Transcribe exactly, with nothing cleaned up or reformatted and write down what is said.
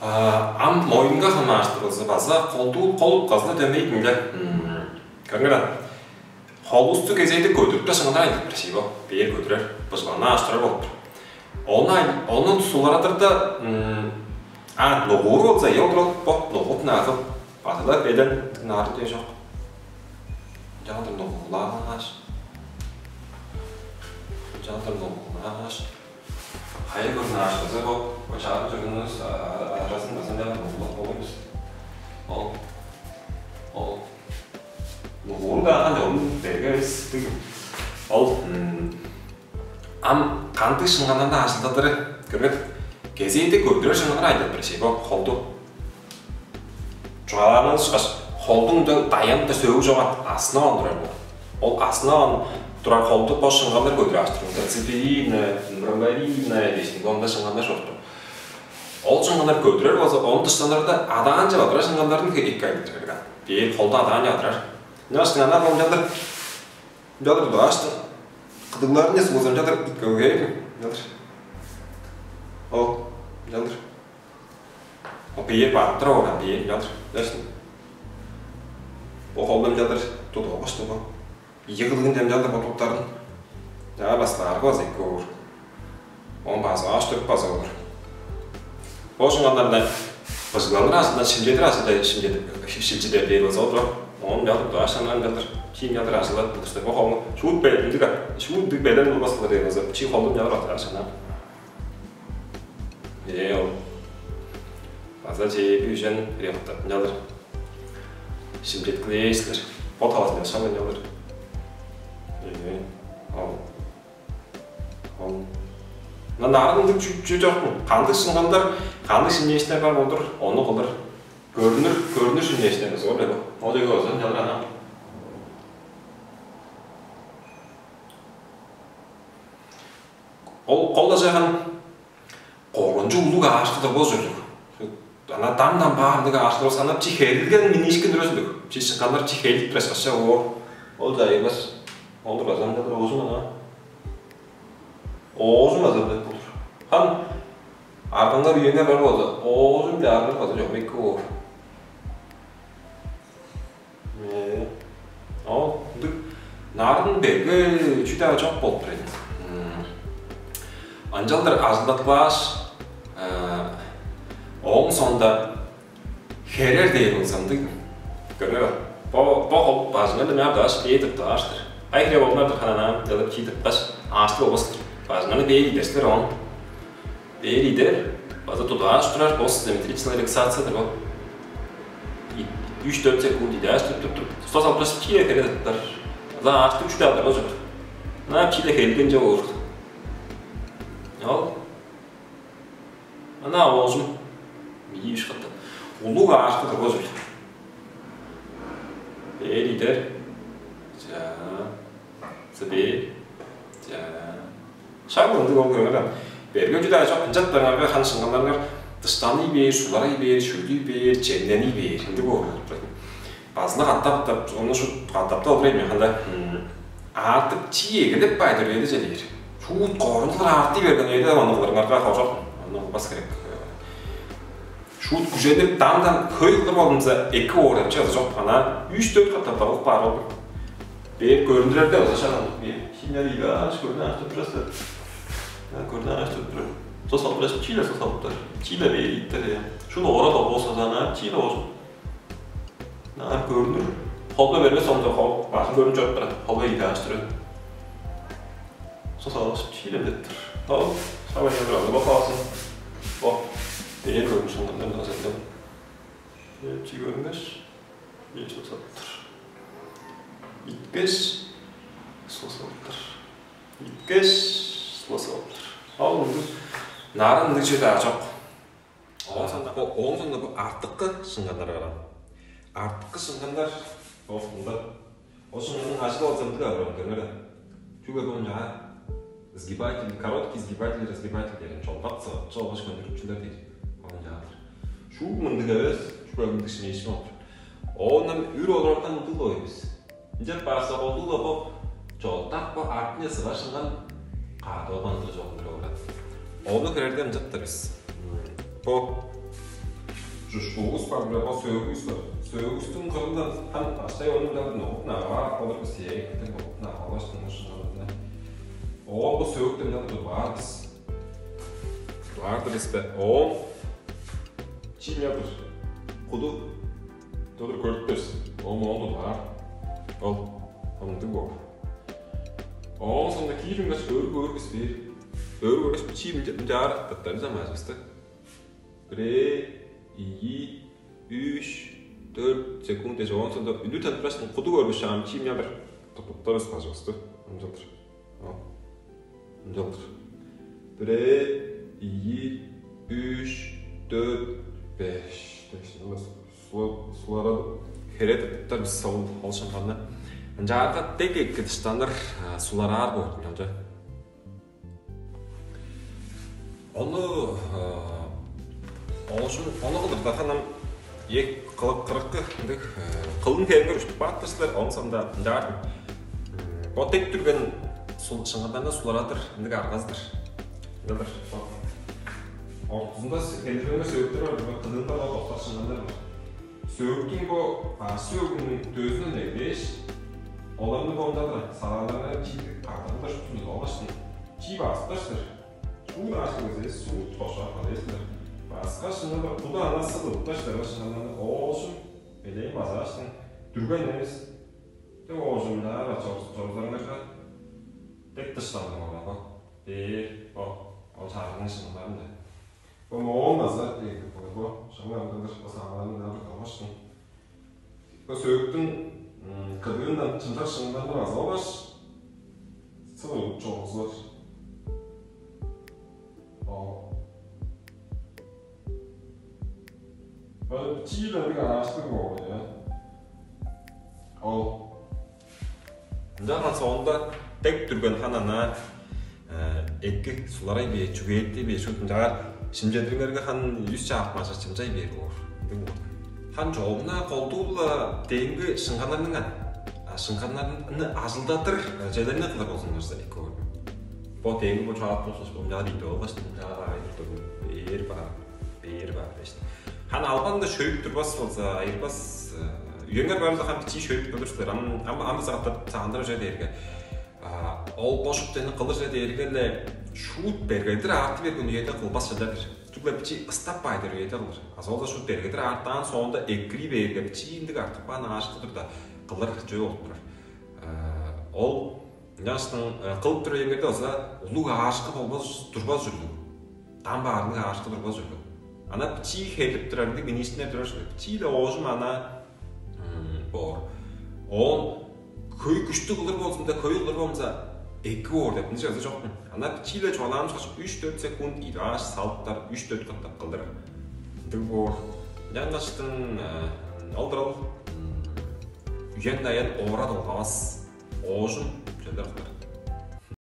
А, ам моюнга хамаарыштыр болза, база колдуу, кол утказында дөмей-дир ийин. Көрүңер даан. Холувусту кезээде көдүрүп-даа шыңганнар айлап бир шей бо. Бээр көдүрер, быжыгланып аш турар болуп тур. Ону ай-, ону суларадырда, м, а, нугуур болза, ийе, олур ол бо. Нугуут наарзы база-ла белен наарзы дээш чок. Ынчалдыр нугуулааш. Ынчалдыр нугуулааш. Хайы көрүнү аштаза бо, бо чагып турган улус, а, а, аразын база ынчалдыр нугуулап болур бис. Ол, ол нугуур-даа кандай, ону берге эвес. Ол, м, ам кандыг шыңганнарны ажылдадыры, көрүңер, кезээде көдүрер шыңганнар айлап бир шей бо, холду. Чугаалааныңар ышкаш, холдуң-даа даянып-даа сөөгү чок аан, основа турар бо. Ол основа турар холду бо шыңганнар көдүрүп аш турар. Цепелина, бромбовидная дээштиң, ында шыңганнар чорупкан. Ол шыңганнар көдүрер болза, ону дыштанырда адаанче бадырар шыңганнарын эки айлап турар. Бээр холду адаанче бадырар. Ынчангаш аңаа болчалдыр, ынчалдыр дааштың. Кыдыгларын эс болза, ынчалдыр иткелгээрим. Ынчалдыр. Ол, ынчалдыр. Ол бээр бадып турар, оон бээр ынчалдыр. Дээштиң. Ол холду ынчалдыр тудуп алгаштың бо. Ийи кыдыгын ынчалдыр бо туттарын. Чаа, баскылаарга база эки боор. Оон база аш туруп база болур. Бо шыңганнарны быжыгланыр ажылдан шимчедир ажылда шимчедип, шилчидер дээр болза, ол турар. Оон ынчалдыр даш шаңнан ынчалдыр, чиин ынчалдыр ажылдап, бо холну шуут бе-, ындыг, шуут ындыг белен болбас кылдыр дээр болза, чиин холду ынчалдыр база даш шаңнан. Ээ, ол. База чеби үжен ремонттап ынчалдыр шимчеткилээр силер. Бо талазын шаңнан ынчалдыр. Ээ, ол. Ол. Мына нарын ындыг чүү, чүү чок-тур. Кандыг шыңганнар, кандыг шимчээштер бар болдур, ону кылыр. Көрүнүр, көрүнүр шимчээштер база ол бе бо. Ол дег болза, ынчалдыр ана. Ол кол ажаган коргунчуг улуг аарышкы-дыр бо ужурлуг. Ана дам-дам баар ындыг аарышкы болза, ана чи херилген миниишкин үрезин-дир. Чи шыңганнар чи херилип турар ышкаш, чаа, ол, ол чайылбас. Ол-дур база ынчалдыр оозун ана. Оозун база деп болур. Хан аргаңар үеңер бар болза, оозун чаарыңар база чогум эки боор. Ээ, ол ындыг нарын берге чүү-даа чок болуп турар ийин. М. Ынчалдыр ажылдаткылааш, э, ооң соонда херер дээр болза, ындыг. Көрүңер, бо, бо хол бажыңарны мынаар даш бээр тыртып ааштыр. Ай хире болмаар-дыр, хананаа делеп чиидип каш, ааштыр болбас-тыр. Бажыңарны бээр ийдер силер оон. Бээр ийдер, база тудааш турар, бо симметричная релаксация-дыр ол. И үш-дөрт секунд ийдеш туруп, туруп, туруп, стос алып турар, чииле хере тыртар. База ааштыр үш-даа турган чок. Ынаар чииле херилгенче боор. Ол. Ана оозум. Ийи-үш катап. Улуг аарышкы-дыр бо чүве. Бээр ийдер. Чаа. Бээр. Чаа. Шак ындыг ол, көрүңер даан. Берге чүү-даа чок, ынчап барыңарга, хан шыңганнарыңар дыштаный бээр, суларай бээр, шөлүй бээр, чемнений бээр. Ындыг боор болуп турар. База-ла катап-катап, ону шуут катап-даа олур эвес мен, ханда. М, аартып чии эгелеп баай-дыр, эли чедир. Шуут коргунчуглар аартый берген үеде ону кылырыңарга хоржок. Ону кылбас херек. Шуут күженип, дам-дам хөй кылыр болза, эки боор деп чыгызы чок. Ана үш-дөрт катап-даа кылып баар ол. Бээр көрүндүрерде болза шагаан. Бээр. Шиннер ийи аш көрүнү аш туруп турар. Көрүнү аш туруп турар. Сос алып турар, чииле сос алып турар. Чииле бээр ийиптер, э. Шуну орап алып болза, ана чииле болзун. Ынаар көрүнүр. Холбай бербес, онда хол бажың көрүнүп чоруп турар. Холбай ийдааштыр. Сос алгаш чиилем деп тур. Ол савай яныр алып алсын. Бо бээр көрүнүш ындан азырдым. Чи көрүнгеш, еш сос алып тур. Иткеш, сос алып тур. Иткеш, сос алып тур. Ал ындыг нарын ындыг чүве-даа чок. Ооң соонда бо, ооң соонда бо артыкы шыңганнар барган. Артыкы шыңганнар бо мында. Ол шыңганның ажылы болза мындыг барган, көрүңер даан. Чүге бо мынчаар изгибатель, короткий изгибатель, разгибатель деген чолдак сыгытчы болгаш көндүрүкчүлер дээр. Ол мынчаар-дыр. Шуут мындыг эвес, чүге мындыг шимээшкин болуп тур. Оон ам үр олурардан мындыг-ла боор бис. Ынчап баарза, колдуу-ла бо чолдак, бо артынче сыгар шыңган каадып алган-дыр чогум бир олурар. Ону херерден ынчап-тыр бис. Бо Чушкувус бар, бир бо сөөгүвүс бар. Сөөгүстүң кырындан хан аштай ону мынчалдыр ногуп-нагап болур бис, эки деп ногуп-нагап алгаш, тынышынганында. Оон бо сөөгү мынчалдыр тудугаар бис. Тудугаар-дыр бис бе? Оон чиим мынчалдыр куду мынчалдыр көрүп берс. Оон оон тудугаар. Ол ындыг боор. Оон соонда киирин каш өөрүп-өөрүп бис бээр. Өөрүп-өөрүп чиим мынчаар дыттарывыс амаажывысты. Бирээ, ийи, үш, дөрт секунд дээш, оон соонда үндүр тантыраштың куду көрбүс шаам чиим мынчалдыр тыптарыс бажывысты. Ынчалдыр. О. Ынчалдыр. Бирээ, ийи, үш, дөрт, беш. Дээш, ынчалдыр сулар-, суларадып, хере тыптар бис ол, ол шыңганны. Ынчаарга дег эки дыштаныр, а, сулараар боор, ынчалча. Ону, э, оожум, ону кылдырда ханам эк кылып кырыккы ындыг, э, кылын хээнгер уштуп бааттыр силер, оон соонда ынчаар. М, бо дег дүрген сул-, шыңганнарны суларадыр ындыг аргазы-дыр. Ындыг-дыр. Ортузунда с-, хендирбеңер сөөгүттер бар, бо кыдыында бо доктак шыңганнар бар. Сөөгүттүң бо баш сөөгүнүң дөзүнүн эгдээш, оларны бо ындыг-дыр, сагааларга чиидип кагдырылдыр шуптузун алгаштың, чип ааспаштыр. Суут ааштыг эвес, суут кошкак кылыйсыңар. Башка шынында куду анасы кылыпташтар, шынында оожум элээн базааштың дүрген эвес. Деп оожумнаар чорузарыңарга дег дыштандырып алган. Бээр бо ол чарыгның шынындарында. Бо моон база дег бо шыңнарында базааларын да кылгаштың. Бо сөөгүттүң кыдыындан чымчак шыңнарны база алгаш, сыл чогузар. Ол чиил ындыг ааштыг боор, я. Ол ынчанган соонда дег дүрген ханана эки суларай бээр, чүгээти бээр, шуут ынчаар шимчедириңерге хан үс чаап мажа чымчай бээр боор. Хан чоомна колдуу-ла дээңги шыңганнарның ан. А шыңганнарны ажылдадыр желерни кылыр болзуңарза эки боор. Бо дээңги бо чаап болсуш, бо мынчаар ийди болгаш мынчаар айдыр турдум. Бээр баар, бээр баар дээш. Хан албан-даа шөйүп турбас болза, айырбас. Үеңер барында хан бичии шөйүп болур силер. Ам ам ам сагаттап саандырып уже дээрге. Ол бошук дени кылыр же дээрге-ле шуут бергедир аартып берген үеде кылбас чылдадыр. Чүгле бичии ыстап баайдыр үеде кылыр. Азы ол-даа шуут бергедир аартаан соонда экирий бээрге бичии ындыг артып каан аашкы турда кылыр чүве болуп турар. Ол ынчаштың кылып тур эңерде база улуг аашкы болбас турбас ужурлуг. Дам баарынга аашкы турбас ужурлуг. Ана бичии херлип турар ындыг министринер турар ужурлуг. Бичии-ле оожум ана боор. Оон хөй күштүг кылыр болзун да, хөй кылыр болза эки боор деп ынча чок. Ана бичии-ле чугаалаан чыгаш, үч-дөрт секунд идвааш салыптар, үч-дөрт катап кылдыр. Ындыг боор. Ынчангаштың алдыр ал үен даян оора долгавас. Оожум чөлдер кылыр.